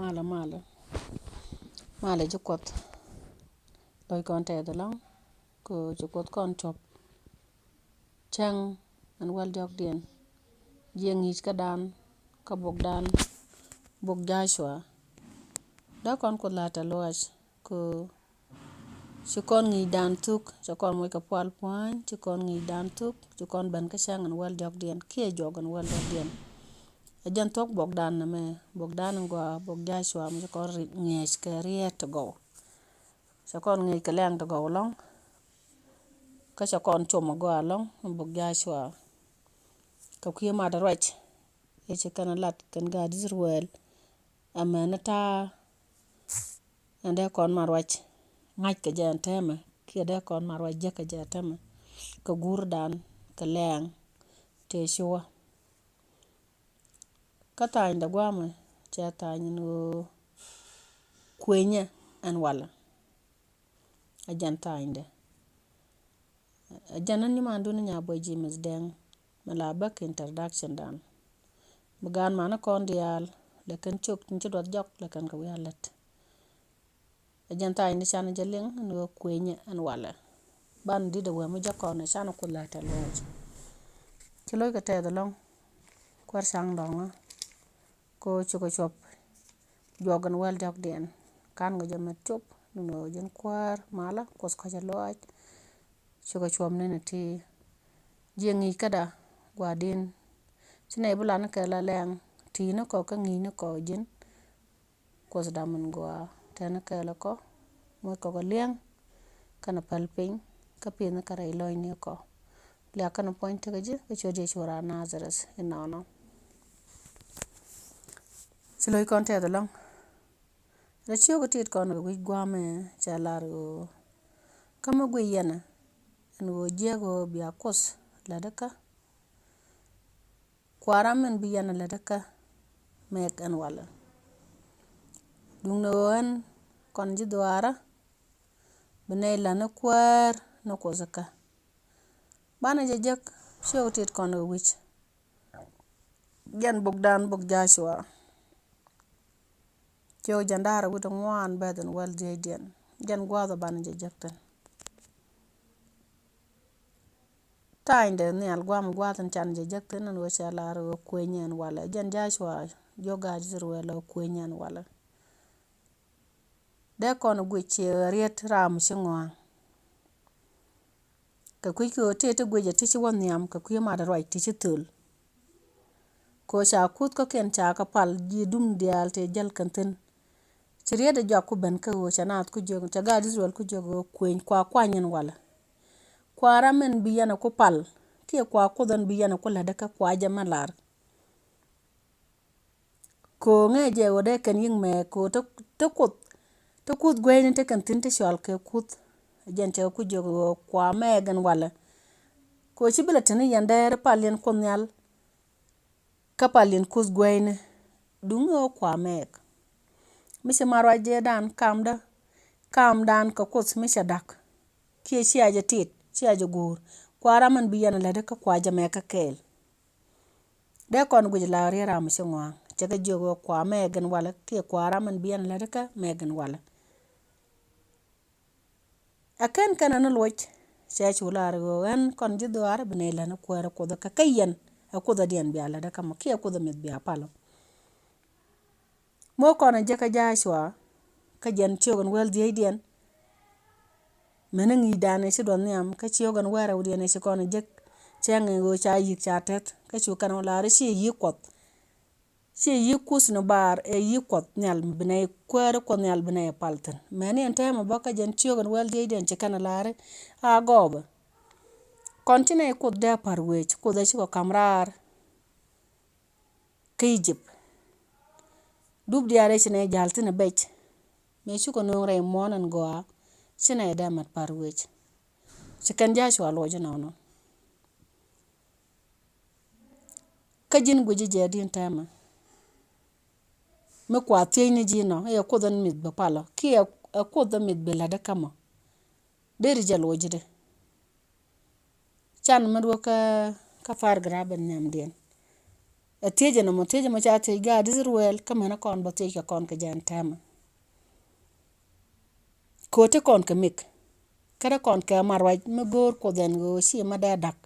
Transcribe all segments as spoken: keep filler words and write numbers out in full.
Malɛ, malɛ. Malɛ ji̱ Kuɔth. Lɔc kɔn tɛth ɛlɔ̱ŋ. Kɛ ɣöö ci Kuoth kɔn cuɔp cäŋ ɛn wäl diɔ̱kdiɛn. Jiɛ ŋi̱i̱c kädan kä bokdan, bok Jacua. Dee kɔn Kuoth la̱r tɛ̈th lɔaac kɛ ɣöö ci kɔn ŋi̱i̱cdan thuk, ci kɔn moc kɛ pual pua̱a̱ny, ci kɔn ŋi̱i̱cdan thuk, ci kɔn ben kä cäŋ ɛn wäl diɔ̱kdiɛn kiɛ juɔk ɛn wäl diɔ̱kdiɛn. Ɛ jɛn thuɔ̱k bokdan nɛmɛ, bokdan in gɔaa, bok Jacua, mi ci kɔn ri-, ŋi̱eec kɛ riet ti gɔw. Cɛ kɔn ŋi̱eec kɛ lɛŋ ti gɔw ɛlɔ̱ŋ. Kä cɛ kɔn com agɔaa ɛlɔ̱ŋ in bok Jacua. Kɛ kui̱ mat ruac i̱ ci kɛn lat kɛn gaat Israel. Amäni ta̱a̱ ɛn dee kɔn mat ruac ŋa̱c kɛ jɛ ɛn täämɛ kiɛ dee kɔn mat ruac jek kɛ jɛ täämɛ. Kɛ guurdan kɛ lɛŋ tëë ci wä. Kä tha̱a̱ŋdɛ gua̱a̱mɛ cɛ tha̱a̱ŋ ɛn ɣöö kuenyɛ ɛn walɛ. Ɛ jɛn tha̱a̱ŋdɛ. Ɛ jɛn ni mandun Nyabuɔy James Deng mi la bäk introduction dan. Mi gaan mani kɔn diaal lɛ kɛn cok tin ci duɔth jɔk lɛ kɛn kɛ wi̱i̱ a lät. Ɛ jɛn tha̱a̱ŋdɛ can jɛ liŋ ɛn ɣöö kuenyɛ ɛn walɛ. Ban di̱t ɛ wee mi jɛ kɔn ɛ can Kuoth la̱r tɛ̈th lɔaac. Ci lo̱ckɛ tɛth ɛlɔ̱ŋ. Kuäär ca̱ŋ lɔ̱ŋä. Kɛ ɣöö cukɛ cuɔp juɔk ɛn wäl diɔ̱kdiɛn. Ka̱n kɛ jɛ mɛ cop ni nöö ji̱n kuäär malä Kuoth kɔ̱cä lɔaac. Cukɛ cuɔp ni ni ti jiɛ ŋi̱i̱c käda gua̱di̱n. Ci nɛy bi lan kɛ la lɛŋ ti̱i̱ ni kɔ kä ŋi̱i̱c ni kɔ ji̱n. Kuoth dam in gɔaa tɛn kɛɛl kɔ, moc kɔ kɛ liɛŋ kɛnɛ päl piny kä pi̱th ni kɛ rɛy lɔ̱cni kɔ. Liak kɛnɛ puɔ̱ny tekɛ ji̱ kä ciöt Yecu raan Nazareth inɔnɔ. Ci lo̱c kɔn tɛth ɛlɔ̱ŋ. Rɛy ciök tit kɔn kɛ wi̱c gua̱a̱mɛ cɛ lar ɣöö kä mi guic yɛnɛ ɛn ɣöö jiäk ɣöö bia Kuoth lätdä kä Kua̱r ram min bi yɛn a lätdä kä mɛk ɛn walɛ. Duŋdɛ ɣöö ɛn kɔn ji̱ dhuaarä bi nɛy la̱t ni kuäär ni Kuoth kä. Banɛ jɛ jek ciök tit kɔn kɛ wi̱c. Jɛn bokdan bok Jacua. Ciök jiɛn da̱ŋ rɛw wi̱cdɛ ŋuan bɛth ɛn wäl dhiecdiɛn. Jɛn gua̱a̱th ɔ banɛ jɛ jek thi̱n. Tha̱a̱ŋdɛ nhial gua̱a̱m gua̱a̱th in can jɛ jek thi̱n ɛn ɣöö cɛ lar ɣöö kuenyɛ ɛn walɛ. Jɛn Jacua jiök gaat Israel ɣöö kuenyɛ ɛn walɛ. Dee kɔn guic ciɛ riet ram ci ŋɔaŋ. Kɛ kui̱ kɛ ɣöö tëë ti guic ɛ ti ci wä nhiam kɛ kui̱ mat ruac ti ci thöl. Kɛ ɣöö ca kuth kɔ̱kiɛn ca kɛ pal ji̱ dum diaal tëë jäl kɛn thi̱n. Ci riet ɛ jɔak ku ben kä ɣöö cɛ naath ku jiök, cɛ gaat Israel ku jiök ɣöö kueny kua kuany ɛn walɛ. Kua ram ɛn bi yɛn ɛ ku pal kiɛ kua Kuoth ɛn bi yɛn ɛ ku lätdä kä kua jɛ mɛ lar. Kɛ ɣöö ŋäcɛ jɛ ɣöö dee kɛn yi̱k mɛɛk kɛ ɣöö te, te Kuoth, te kuth gueyni te kɛn thi̱n te cɔal kɛ kuth. Jɛn cɛ ku jiök ɣöö kua mɛɛk ɛn walɛ. Kɛ ɣöö ci bi lɛ te ni yɛn dee ri pal yɛn Kuoth Nhial. Kä pal yɛn kuth gueyni duŋni ɣöö kua mɛɛk. Mi ci mat ruac jɛ dan kamdä, kamdan kɛ Kuoth mi cɛ da̱k. Kiɛ cia jɛ tit, cia jɛ guur. Kua ram ɛn bi yɛn a lätdä kä kua jɛ mɛɛk kä kɛɛl. Dee kɔn guic la riet ram mi ci ŋɔaŋ. Cɛ kɛ jiök ɣöö kua mɛɛk ɛn walɛ kiɛ kua ram ɛn bi yɛn a lätdä kä mɛɛk ɛn walɛ. Ɛ kɛn kɛn ɛn luɔc cɛ cu lar ɣöö ɛn kɔn ji̱ dhuaar bi nɛy lät ni kuäär Kuoth kä kä yɛn ɛ Kuothädiɛn bia lätdä kä mɔ kiɛ Kuoth ɛ mi̱th bia pal ɔ. Mɔ kɔn ɛ jek kä Jacua kä jɛn ciök ɛn wäl dhiecdiɛn. Mɛn ŋi̱i̱cdan ɛ ci duɔth nhiam kä ciök ɛn wäl rɛwdiɛn ɛ ci kɔn ɛ jek. Cɛ ŋi̱i̱c ɣöö ca yi̱k ca tɛth kä cu kɛn ɣöö lar i̱ ci yi̱k Kuɔth. Ci yi̱k kuth ni bar ɛ yi̱k Kuɔth Nhial bi nɛy kuäär Kuɔth Nhial bi nɛy pal thi̱n. Mɛni ɛn tɛmɛ bä kä jɛn ciök ɛn wäl dhiecdiɛn ci kɛn ɛ lar i̱ a gɔɔbä. Kɔn ci nɛy Kuoth dee pa̱r wec Kuoth ɛ cikɔ ka̱m raar. Kä Egypt. Dup diaal ëë ci nɛy ja̱l thi̱n ɛ bec. Mëë cukɛ nööŋ rɛy muɔ̱ɔ̱n ɛn gɔaa ci nɛy dee mat pa̱r wec. Ci kɛn Jacua luɔc inɔnɔ. Kä ji̱n guic ji̱ jɛ di̱n tɛmɛ. Mi kua thiec ni ji̱ nɔ i̱ ɛ Kuoth ɛn mi̱th bi pal ɔ kiɛ ɛ Kuoth ɛn mi̱th bi lätdä kä mɔ. Deri jɛ luɔc ji̱ di. Can mi duɔ̱k kä, kä paragraph in nhiamdiɛn. Ɛ thiecɛ nɔmɔ, thiecɛ mɔ ca thiec gaat Ithɛrɛl, kä mɛnɛ kɔn bä thiec kɛ kɔn kɛ jɛn tɛmɛ. Kɛ ɣöö te kɔn kɛ mik. Kä te kɔn kɛ ma ruac mi go̱o̱r Kuoth ɛn ɣöö ci ma dee da̱k.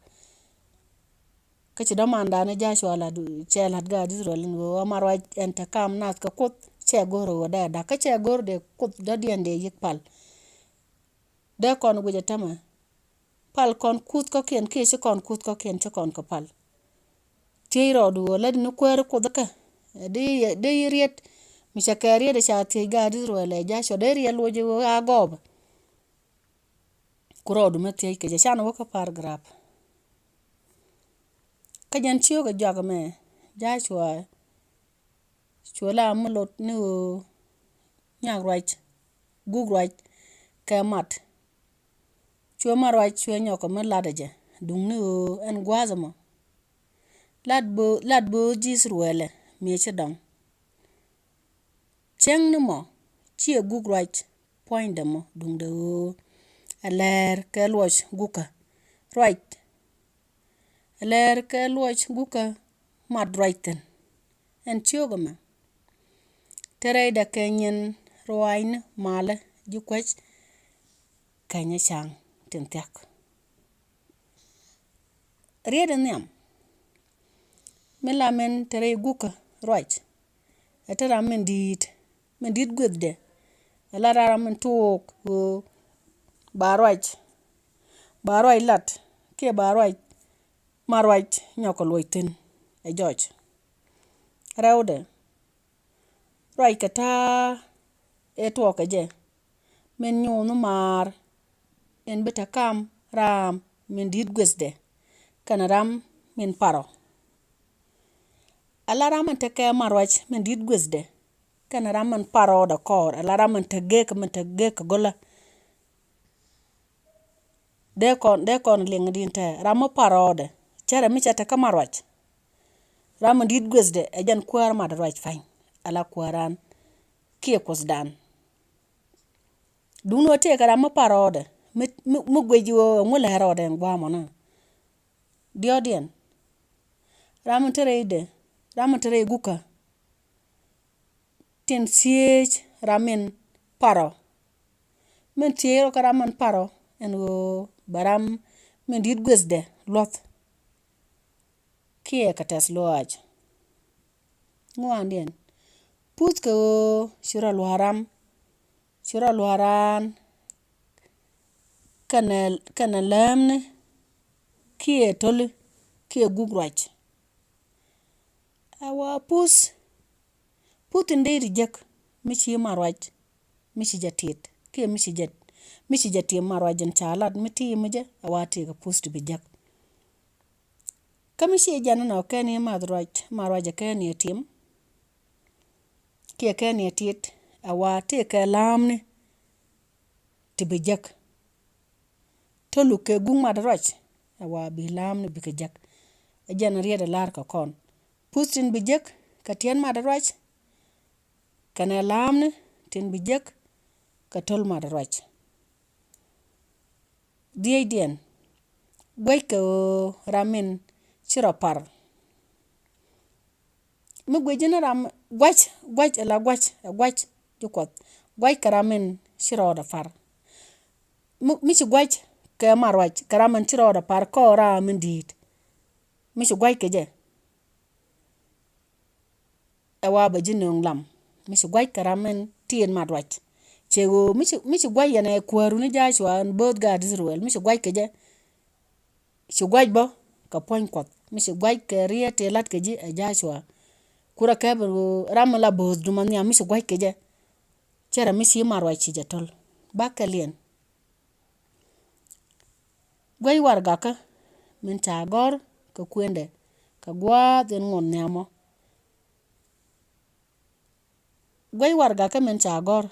Kä ci dämandan ni Jacua lat, cɛ lat gaat Ithɛrɛl ɛn ɣöö ma ruac ɛn te kam nath kɛ Kuoth, cɛ go̱o̱r ɣöö dee da̱k. Kä cɛ go̱o̱r dee Kuoth dɔ̱diɛn dee yiëk pal. Dee kɔn guic ɛ tämɛ. Pal kɔn kuth kɔ̱kiɛn kiɛ ci kɔn kuth kɔ̱kiɛn ci kɔn kɛ pal. Thiec rɔɔdu ɣöö lätdi ni kuäär Kuoth kä. Dee, dee yi riet. Mi cɛ kɛ riet ca thiec gaat Ithɛrɛl ɛ Jacua dee riet loc ɣöö a gɔɔpɛ. Ku rɔɔdu mi thiec kɛ jɛ can wä kä paragraph. Kä jɛn ciökɛ jɔak ɛmɛ Jacua cuɛ la mi lot ni ɣöö nyak ruac, guk ruac kɛ mat. Cuɛ ma ruac cuɛ nyɔk kɛ mi latdɛ jɛ duŋni ɣöö ɛn gua̱a̱th ɛmɔ. Lat böö, lat böö ji̱ Ithɛrɛl ɛ mëë ci dɔŋ. Cäŋ ni mɔ ciɛ guk ruac puɔ̱nydɛ mɔ duŋdɛ ɣöö ɛ lɛr kɛ luɔc gukä ruac. Ɛ lɛr kɛ luɔc gukä mat ruac thi̱n. Ɛn ciökɛ mɛ te rɛydɛ kɛ nyin ruaacni malä ji̱ kuec kɛnyɛ ca̱ŋ tin thia̱k. Riet in nhiam mi la min te rɛy gukä ruac. Ɛ te ram min di̱i̱t, min di̱i̱t guethdɛ. Ɛ la ram min tuɔɔk ɣöö ba ruac, ba ruac lat kiɛ ba ruac, ma ruac nyɔk kɛ luɔc thi̱n ɛ jɔc. Rɛwdɛ ruac kɛ ta̱a̱ ëë tuɔɔk kɛ jɛ. Min nyuuth ni maar in bi te kam ram min di̱i̱t guethdɛ kɛnɛ ram min parɔ. Ala ram min te kɛ ma ruac min di̱i̱t guethdɛ kɛnɛ ram min parɔɔdɛ kɔɔr, ala ram min te gek, min te gek kɛ go̱lä. Dee kɔn, dee kɔn liŋ din tɛ ram mi parɔɔdɛ cɛ rɛ mi cɛ te kä ma ruac. Ram mi di̱i̱t guethdɛ ɛ jɛn kuäär mat ruac pa̱ny ala kuääran kiɛ Kuothdan. Duŋni ɣöö tëëkɛ ram mi parɔɔdɛ mi, mi, mi guic ɣöö ɛŋu lɛ rɔɔdɛ ɛn gua̱a̱mɔnä. Diɔ̱ɔ̱diɛn ram mi te rɛydɛ, ram mi te rɛy gukä. Tin thiec ram min parɔ. Min thiec rɔ kä ram min parɔ ɛn ɣöö bɛ ram min di̱i̱t guethdɛ luɔ̱th. Kiɛ kɛ tɛth lɔaac. Ŋuandiɛn puth kɛ ɣöö ci rɔ lua̱a̱ ram, ci rɔ lua̱a̱ raan kɛnɛ, kɛnɛ läämni kiɛ to̱li kiɛ guk ruac. Ɛ wa puth, puth in dee ti jek mi ci ma ruac mi ci jɛ tit kiɛ mi ci jɛ, mi ci jɛ tim ma ruac in ca lat mi ti mi jɛ, ɛ wa ti kɛ puth ti bi jek. Kä mi ci jɛ ni nɔ kɛn i̱ ma ruac, ma ruac ɛ kɛn i̱ tim kiɛ kɛn i̱ tit, ɛ wa ti kɛ la̱a̱mni ti bi jek. Tolu kɛ guŋ mat ruac ɛ wa bi la̱a̱mni bikɛ jek. Ɛ jɛn riet ɛ lar kɛ kɔn puth tin bi jek kɛ tiɛn mat ruac kɛnɛ la̱a̱mni tin bi jek kɛ töl mat ruac. Dhiecdiɛn guɛckɛ ɣöö ram min ci rɔ par. Mi guic ji̱n ram gua̱c, gua̱c ɛ la gua̱c, ɛ gua̱c ji̱ Kuɔth. Gua̱c kɛ ram min ci rɔɔdɛ par. Mi, mi ci gua̱c kɛ ma ruac kɛ ram min ci rɔɔdɛ par kɔɔr ram min di̱i̱t. Mi ci gua̱c kɛ jɛ. Ɛ wa bɛ ji̱ nööŋ lam mi ci gua̱c kɛ ram min tin mat ruac. Cɛ ɣöö mi ci, mi ci gua̱c yɛn ɛ kuääru ni Jacua ɛn bo̱o̱th gaat Ithɛrɛl mi ci gua̱c kɛ jɛ. Ci gua̱c bä kɛ puɔ̱ny Kuɔth mi ci gua̱c kɛ riet tëë la̱t kɛ ji̱ ɛ Jacua. Kurɛ kɛpɛ ram mi la bo̱o̱th dumɔ nhiam mi ci gua̱c kɛ jɛ. Cɛ rɛ mi ci ma ruac ci jɛ töl. Bakɛ liɛn. Gua̱c warɛgakä min ca gɔ̱r kɛ kuëndɛ kɛ gua̱a̱th in ŋuɔ̱t nhiamɔ. Gua̱c warɛgakä min ca gɔ̱r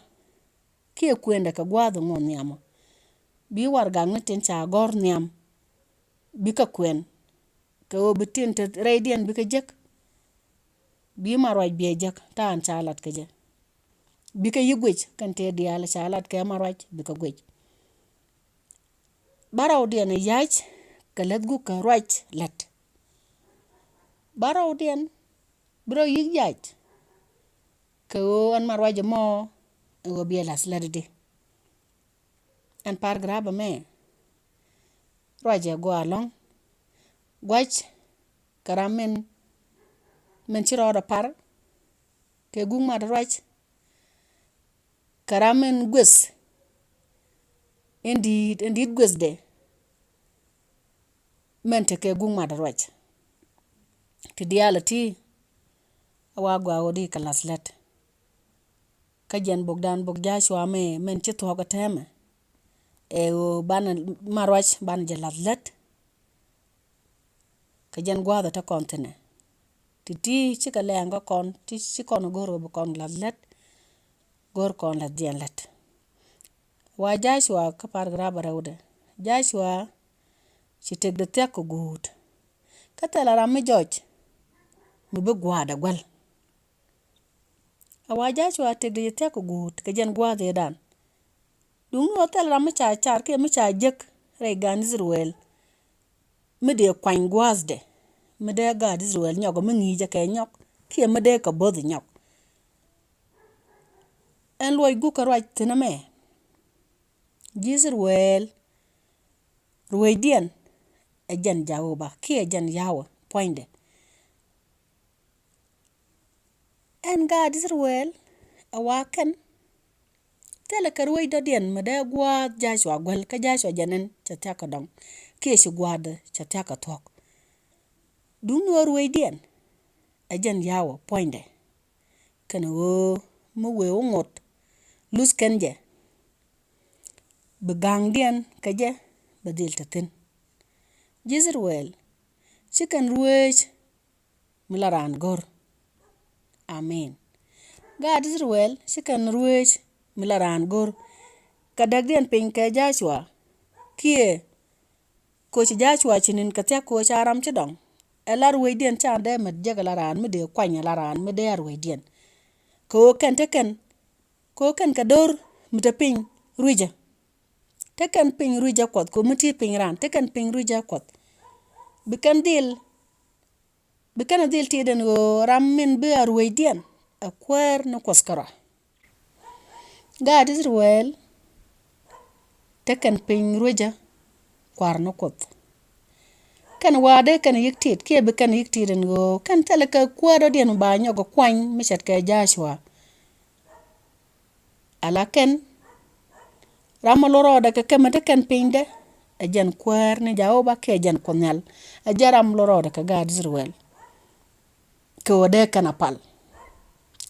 kiɛ kuëndɛ kɛ gua̱a̱th in ŋuɔ̱t nhiamɔ. Bi warɛgakni tin ca gɔ̱r nhiam bikɛ kuɛn kɛ ɣöö bi tin te rɛydiɛn bikɛ jek. Bi ma ruac biɛ jek ta̱a̱n ca lat kɛ jɛ. Bikɛ yi guic kɛn tëë diaal ca lat kɛ ma ruac bikɛ guic. Bärɔwdiɛn ɛ ya̱c kɛ läth gukä ruac lät. Bärɔwdiɛn Bi rɔ yi̱k jac kɛ ɣöö ɛn ma ruac ɛmɔ ɛ ɣöö biɛ la̱th lätdi. Ɛn paragraph ɛmɛ ruac ɛ gɔaa ɛlɔ̱ŋ. Gua̱c kɛ ram min, min ci rɔɔdɛ par kɛ guŋ mat ruac, kɛ ram min gueth in di̱i̱t, in di̱i̱t guethdɛ min tekɛ guŋ mat ruac. Ti diaal ɛ ti a wa gɔaa ɣöö di kɛ la̱th lät. Kä jɛn bokdan bok Jacua mɛ min ci thuɔ̱k ɛ tɛmɛ ɛ ɣöö banɛ ma ruac banɛ jɛ la̱th lät. Kɛ jɛn gua̱a̱th ɛ te kɔn thi̱nɛ ti ti cikɛ lɛɛŋ kä kɔn ti ci kɔn go̱r ɣöö bi kɔn la̱th lät. Go̱r kɔn la̱thdiɛn lät. Wa Jacua kä paragraph ɛ rɛwdɛ, Jacua ci tëkdɛ thia̱k kɛ guut. Kä thilɛ ram mi jɔc mi bi gua̱a̱dɛ guäl. A wa Jacua tëkdɛ ci thia̱k kɛ guut kɛ jɛn gua̱a̱th ëëdan. Duŋni ɣöö thilɛ ram mi ca car kiɛ mi ca jek rɛy gan Ithɛrɛl mi dee kuany gua̱a̱thdɛ, mi dee gaat Ithɛrɛl nyɔk mi ŋi̱i̱cɛ kɛ nyɔk kiɛ mi dee kɛ bo̱th nyɔk. Ɛn luɔc guk kɛ ruac thi̱n ɛmɛ, ji̱ Ithɛrɛl ruëëcdiɛn ɛ jɛn Jehova kiɛ ɛ jɛn Yahweh puɔ̱nydɛ. Ɛn gaat Ithɛrɛl ɛ wa kɛn thilɛ kɛ ruëëc dɔ̱diɛn mi dee gua̱a̱th Jacua guäl kä Jacua jɛn ɛn cɛ thia̱k kɛ dɔ̱ŋ kiɛ ci gua̱a̱th cɛ thia̱k kɛ thuɔ̱k. Duŋni ɣöö ruëëcdiɛn ɛ jɛn Yahweh puɔ̱nydɛ. Kɛn ɣöö mi wëë wä ŋot luth kɛn jɛ, bi ga̱ŋdiɛn kɛ jɛ bɛ dhil te thi̱n. Ji̱ Ithɛrɛl ci kɛn ruëëc mi la raan go̱r. Amen. Gaat Ithɛrɛl ci kɛn ruëëc mi la raan go̱r. Kɛ däkdiɛn piny kɛ Jacua kiɛ koci Jacua ci ni̱n kɛ thia̱k koci a ram ci dɔ̱ŋ. Ɛ la ruëëcdiɛn ca dee mät jek ɛ la raan mi dee kuany ɛ la raan mi dee a ruëëcdiɛn. Kɛ ɣöö kɛn te kɛn kɛ ɣöö kɛn kɛ do̱r mi te piny ruicä. Te kɛn piny ruicä Kuɔth kɛ ɣöö mi ti piny raan te kɛn piny ruicä Kuɔth. Bi kɛn dhil, bi kɛn dhil ti̱i̱t ɛn ɣöö ram min bi a ruëëcdiɛn ɛ kuäär ni Kuɔth kärɔa. Gaat Ithɛrɛl te kɛn piny ruecä kua̱r ni Kuoth. Kɛn wa̱a̱ dee kɛn yi̱k ti̱i̱t kiɛ bi kɛn yi̱k ti̱i̱t ɛn ɣöö kɛn thilɛ kɛ kuäär dɔ̱diɛn ba nyɔk kɛ kuany mi ce̱tkɛ Jacua. Ala kɛn ram mi lot rɔɔdɛ kɛ kɛ mi te kɛn pinydɛ ɛ jɛn kuäär ni Jehova kiɛ jɛn Kuoth Nhial. Ɛ jɛn ram mi lot rɔɔdɛ kɛ gaat Ithɛrɛl. Kɛ ɣöö dee kɛn a pal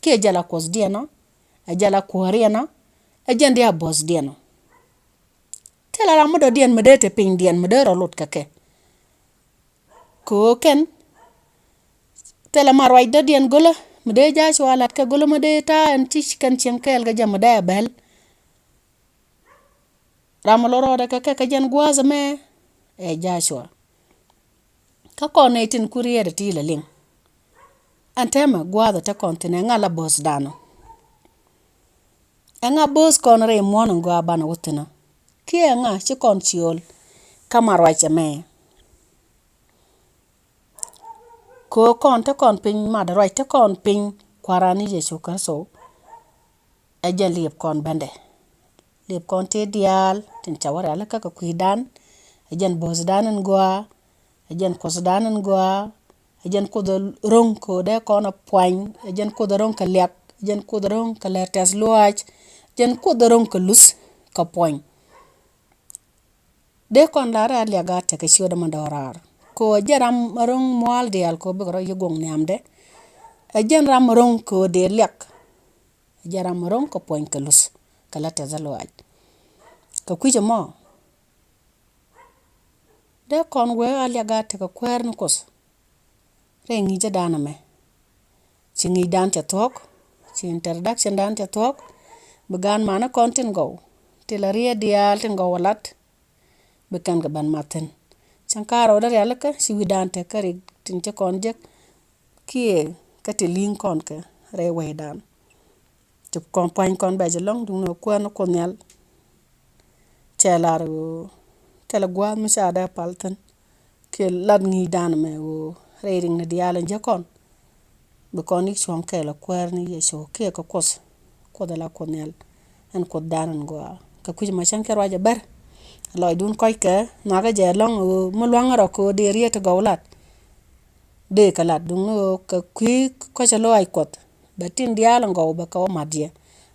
kiɛ jɛ la Kuɔthdiɛn ɔ, ɛ jɛ la kuääriɛn ɔ, ɛ jɛn dee a bo̱thdiɛn ɔ. Thilɛ ram mi dɔ̱diɛn mi dee te pinydiɛn mi dee rɔ lot kɛ kɛ. Kɛ ɣöö kɛn thilɛ ma ruac dɔ̱diɛn go̱lä mi dee Jacua la̱t kɛ go̱lä mi dee ta̱a̱ ɛn ti kɛn cieŋ kɛɛl kɛ jɛ mi dee a bɛl. Ram mi lot rɔɔdɛ kɛ kɛ kɛ jɛn gua̱a̱th ɛmɛ ɛ Jacua. Kä kɔn nɛy tin ku riɛɛt ɛ ti lɛ liŋ. Ɛn täämɛ gua̱a̱th ɛ te kɔn thi̱n ɛŋa la bo̱o̱thdan ɔ? Ɛŋa bo̱o̱th kɔn rɛy muɔ̱ɔ̱n in gɔaa banɛ wä thi̱n ɔ? Kiɛ ɛŋa ci kɔn ciöl kä ma ruac ɛmɛ? Kɛ ɣöö kɔn te kɔn piny mat ruac te kɔn piny Kua̱ran ni Yecu Kritho. Ɛ jɛn liɛp kɔn bändɛ. Liɛp kɔn tëë diaal tin ca wä rialikä kɛ kui̱dan. Ɛ jɛn bo̱o̱thdan in gɔaa. Ɛ jɛn Kuothdan in gɔaa. Ɛ jɛn Kuoth ro̱ŋ kɛ ɣöö dee kɔn a puany. Ɛ jɛn Kuoth ro̱ŋ kɛ liak. Ɛ jɛn Kuoth ro̱ŋ kɛ lɛr tɛth luaac. Ɛ jɛn Kuoth ro̱ŋ kɛ luth kɛ puɔny. Dee kɔn la rɛy liak a tekɛ ciötdä mi dɔ̱raar. Kɛ ɣöö ɛ jɛn ram ro̱ŋ mua̱a̱l diaal kɛ ɣöö bikɛ rɔ yi̱ guɔ̱ŋ nhiamdɛ. Ɛ jɛn ram ro̱ŋ kɛ ɣöö dee liak. Ɛ jɛn ram ro̱ŋ kɛ puɔ̱ny kɛ luth kɛ la tɛth luaac. Kɛ kui̱c ɛmɔ dee kɔn wee a liak a tekɛ kuäär ni Kuoth. Rɛy ŋi̱i̱cädan ɛmɛ ci ŋi̱i̱cdan cɛ thuɔ̱k, ci introductiondan cɛ thuɔ̱k. Bi gaan manä kɔn tin gɔw ti la riet diaal tin gɔw a lat. Bi kɛn kɛ ben mat thi̱n. Cäŋ ka̱r rɔɔdɛ rialikä ci wi̱dan te kä rik tin ci kɔn jek kiɛ kä ti li̱ŋ kɔn kɛ rɛy wecdan. Ti kɔn pua̱ny kɔn bɛc ɛlɔ̱ŋ duŋni kuäär ni Kuoth Nhial. Cɛ lar ɣöö thilɛ gua̱a̱th mi ca dee pal thi̱n. Kiɛ lat ŋi̱i̱cdan ɛmɛ ɣöö rɛy rikni diaal in jiäk kɔn. Bi kɔn i̱ cuɔ̱ŋ kɛɛl ɛ kuäär ni Yecu kiɛ kɛ Kuoth. Kuoth ala Kuoth Nhial. Ɛn Kuothdan ɛn gɔaa. Kɛ kui̱c ma cäŋ kɛ ruac ɛ bär. Lɔcdun kɔckɛ nhɔakɛ jɛ ɛlɔ̱ŋ ɣöö mi lua̱ŋ rɔ kɛ ɣöö dee riet ti gɔw lat. Dee kɛ lat duŋni ɣöö kɛ kui̱ kɔcɛ lo̱c Kuɔth. Bɛ tin diaal ɛn gɔw bɛ kɛ wä mat yɛ.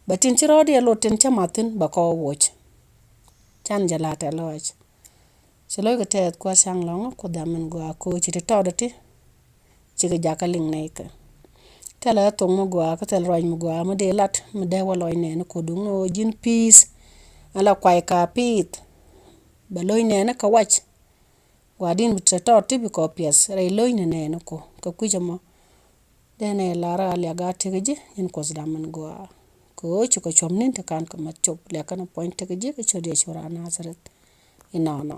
Bɛ tin ci rɔɔdiɛ lot tin cä mat thi̱n bɛ kɛ wä woc. Can jɛ la̱t ɛ lɔc. Ci lo̱ckɛ tɛth kua̱r ca̱ŋ lɔ̱ŋä Kuoth dam min gɔaa kɛ ɣöö ci ti tɔɔdɛ ti. Cikɛ jakä liŋ nɛy kɛ. Thilɛ thok mi gɔaa kä thil ruac mi gɔaa mi dee lat mi dee wä lɔc nɛɛni ku duŋ ɣöö ji̱n pi̱i̱th. Ala kuay ka pi̱i̱th. Bɛ lo̱c nɛɛni kɛ wac. Gua̱di̱n bi te tɔɔt ti bi kɔ piɛth rɛy lo̱cni nɛɛni ku kɛ kui̱c ɛmɔ. Dee nɛ lar a liak a tëk ji̱ nyin Kuoth dam min gɔaa. Kɛ ɣöö cukɛ cuɔ̱m ni̱n ti kan kɛ mät cop liak kɛn puɔ̱ny tëk ji̱ kɛ cot Yecu raan Nazareth. Inɔnɔ.